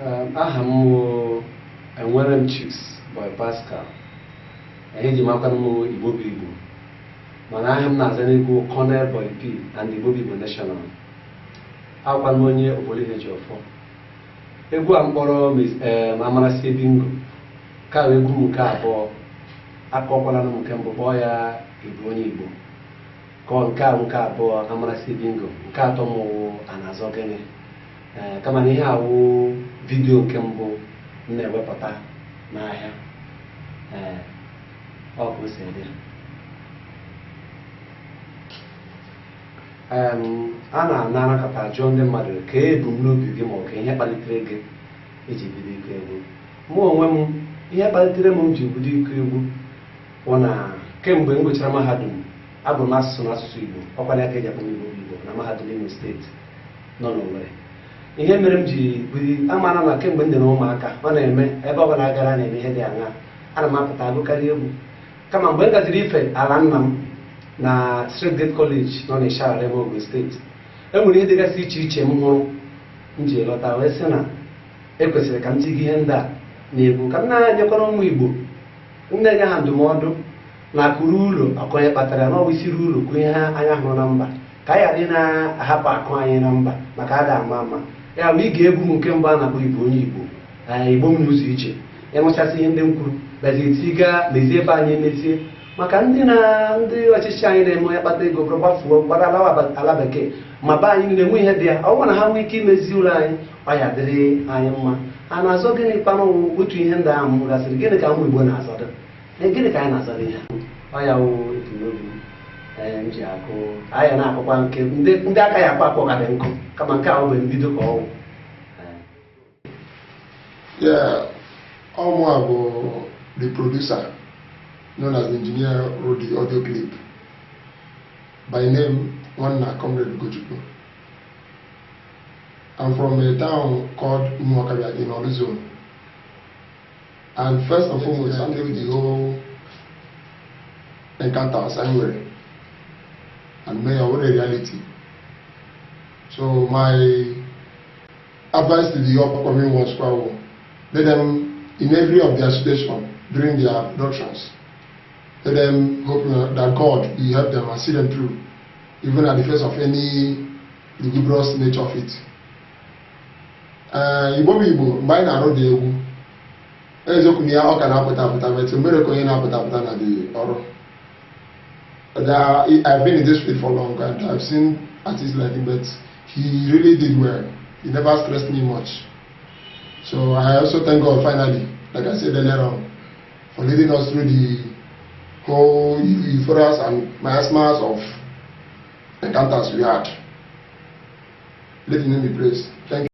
Aha m wụ Enwerem Chuks Boy Pascal. Ihe eji makwanụ m wụ Igbo bụ Igbo, mana aha m na-aza n'egwu Colonel Boy P and Igbo bụ Igbo National. Akwanụ m onye obodo Ihejiọfọ. Egwu a mkpọrọ Amarasie Bingo ka wee egwu m nke abụọ. Akọkwala m nke mbụ, kpọọ ya Igbo onye Igbo, kọọ nke a nke abụọ Amarasie Bingo, nke atọ m wụ a na-azọ gịnị. Ee, kama na ihe awụ vidiyo nke mbụ m na-ewepụta n'ahịa. Ee, ọ ka o si dị. A na-anakọta jụọ ndị mmadụ ka ebumnobi gị ma ọ ka ihe kpalitere gị iji bido ịkụ egwu. Mụ onwe m, ihe kpalitere m ji bido ịkụ egwu bụ na kemgbe m gụchara mahadum, agụrụ m asụsụ na asụsụ Igbo, ọkwa ya ka eji akpọ m Igbo bụ Igbo na mahadum Imo steeti nọ n'Owerri. Ihe mere m ji bido, amara na kemgbe m dị na ụmụaka, ọ na-eme ebe ọ bụla gara na-eme ihe dị aṅaa, ana m apụta agụkarị egwu. Kama mgbe m gaziri ife ala nna m na Straight Gate College nọ n'Ishara Remo, Ogun steeti, e nwere ihe dịgasị iche iche m hụrụ m ji lọta wee sị na ekwesịrị ka m tiga ihe ndị a na-egwu, ka m na-enyekwara ụmụ Igbo, m na-enye ha ndụmọdụ na akụrụ ụlọ akụ onye kpatara na ọ bụ isiri ụlọ kụ ihe anya hụrụ na mba, ka anyị ghara ị na-ahapụ akụ anyị na mba maka ada ama ama. Ya bụ ị ga-egwu m nke mbụ a na-akpọ Igbo onye Igbo, Igbo m n'ụzọ iche, ịnụchasị ihe ndị m kwuru, bịazie tiga mezie ebe anyị emezie maka ndị na ndị ọchịchị anyị na-eme onye kpata ego bụrụ gbafuo gbara alawa ala bekee, ma be anyị niile nwe ihe dị ya. Ọ bụrụ na ha nwee ike imezi ụlọ anyị, ọ ya dịrị anyị mma. A na-azọ gịnị kpanụ? Otu ihe ndị ahụ m gasịrị, gịnị ka ụmụ Igbo na-azọdo? Gịnị ka anyị na-azọdo ihe ọ ya wụ ebumnobi m. Ee, m ji akụ anyị na-akụkwa nke ndị aka ya akpọ akpọ ka dị nkụ, kama nke a ọ bụ mbido ka ọ wụ. Yeah, Ọmụa bụ the producer, known as the engineer, wrote the audio clip. By name, Nwanna Comrade Ugochukwu. I'm from a town called Umuakabia in Olu Zone. And first and foremost, I'm with the whole encounters anywhere. And may what a reality. So my advice to the upcoming ones, let them, in every of their situation during their productions, let them hope that God will help them and see them through, even at the face of any lugubrious nature of it. Igbo bụ Igbo, mgbe anyị na-arụ dị egwu, eziokwu na ya ọ ka na-apụta apụta, but mere ka onye na-apụta apụta na dị ọrụ. I've been in this field for long and I've seen artists like him, but he really did well. He never stressed me much. So I also thank God finally, like I said earlier on, for leading us through the whole euphorias and miasmas of encounters we had. Let him be praised. Thank you.